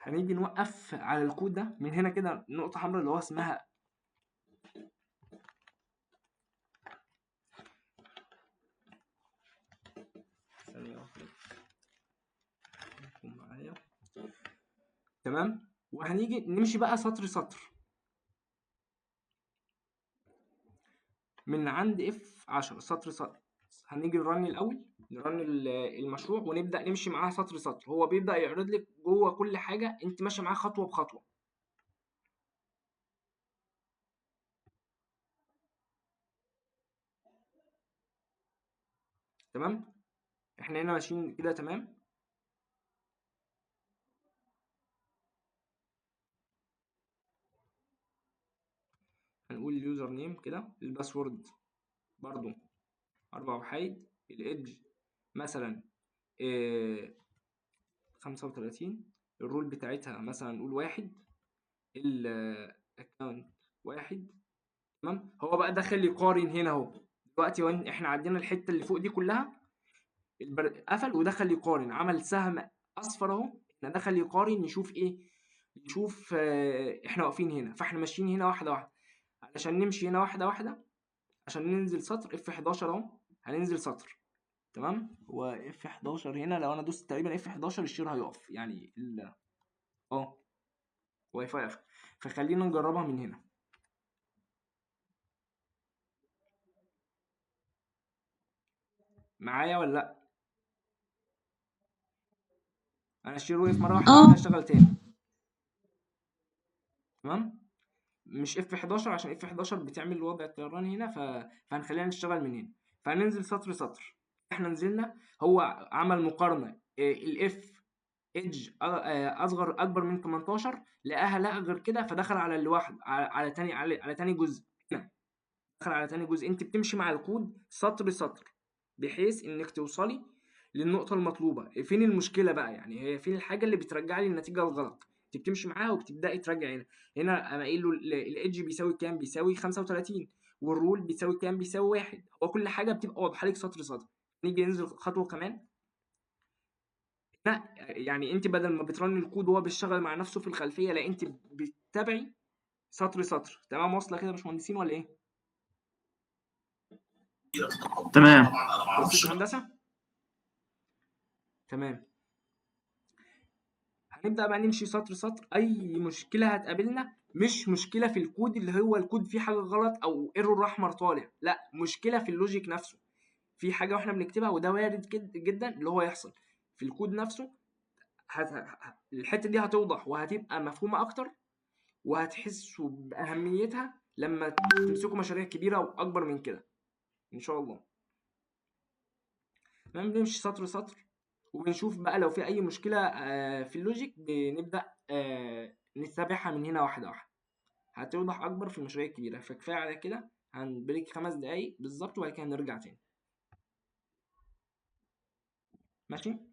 هنيجي نوقف على الكود ده من هنا كده، نقطة حمراء اللي هو اسمها ثانية واحدة معايا. تمام، وهنيجي نمشي بقى سطر سطر من عند F 10 سطر سطر. هنيجي ن run الاول، ن run المشروع ونبدا نمشي معاه سطر سطر. هو بيبدا يعرض لك جوه كل حاجة، انت ماشية معاه خطوة بخطوة. تمام، احنا هنا ماشيين كده. تمام، هنقول ال username كده، ال password برضو 4 وحيد، الايدج مثلا 35، ال role بتاعتها مثلا نقول 1، ال account 1. تمام، هو بقى دخل يقارن هنا اهو دلوقتي، وإن احنا عدينا الحتة اللي فوق دي كلها، قفل ودخل يقارن، عمل سهم اصفر اهو، احنا دخل يقارن يشوف ايه، يشوف احنا واقفين هنا، فاحنا ماشيين هنا واحدة واحدة. علشان نمشي هنا واحدة واحدة، عشان ننزل سطر F 11 اهو، هننزل سطر. تمام، هو F 11 هنا لو انا دوست تقريبا F 11 ال share هيقف، يعني واي فاي قفل. فخلينا نجربها من هنا. معايا ولا لا؟ انا ال share وقف مرة واحدة، بعد كده اشتغل تاني. تمام، مش F 11 عشان F 11 بتعمل وضع الطيران هنا، فهنخلينا نشتغل من هنا. فهننزل سطر سطر. احنا نزلنا، هو عمل مقارنة، ال F age اصغر اكبر من 18، لقاها لا غير كده، فدخل على اللي واحد، على تاني، على تاني جزء. هنا دخل على تاني جزء. انت بتمشي مع الكود سطر سطر بحيث انك توصلي للنقطة المطلوبة. فين المشكلة بقى؟ يعني هي فين الحاجة اللي بترجع لي النتيجة الغلط؟ انت بتمشي معاها وبتبدأي تراجعي هنا. هنا انا قايل له الايدج بيساوي كام؟ بيساوي 35، وال role بيساوي كام؟ بيساوي 1. هو كل حاجة بتبقى واضحة لك سطر سطر. نيجي ننزل خطوة كمان. لا، يعني انت بدل ما بت run الكود وهو بيشتغل مع نفسه في الخلفية، لا انت بتتابعي سطر سطر. تمام، واصلة كده يا باشمهندسين ولا ايه؟ تمام. وصلت هندسة؟ تمام. هنبدأ بقى نمشي سطر سطر. أي مشكلة هتقابلنا مش مشكلة في الكود اللي هو الكود فيه حاجة غلط أو error أحمر طالع، لا، مشكلة في ال logic نفسه، في حاجة واحنا بنكتبها، وده وارد جدا اللي هو يحصل في الكود نفسه. الحتة دي هتوضح وهتبقى مفهومة أكتر، وهتحسوا بأهميتها لما تمسكوا مشاريع كبيرة وأكبر من كده إن شاء الله. تمام، بنمشي سطر سطر وبنشوف بقى لو في أي مشكلة في ال logic، بنبدأ نتابعها من هنا واحدة واحدة. هتوضح أكبر في المشاريع الكبيرة. فكفاية على كده، هن break 5 دقايق بالظبط وبعد كده هنرجع تاني. ماشي؟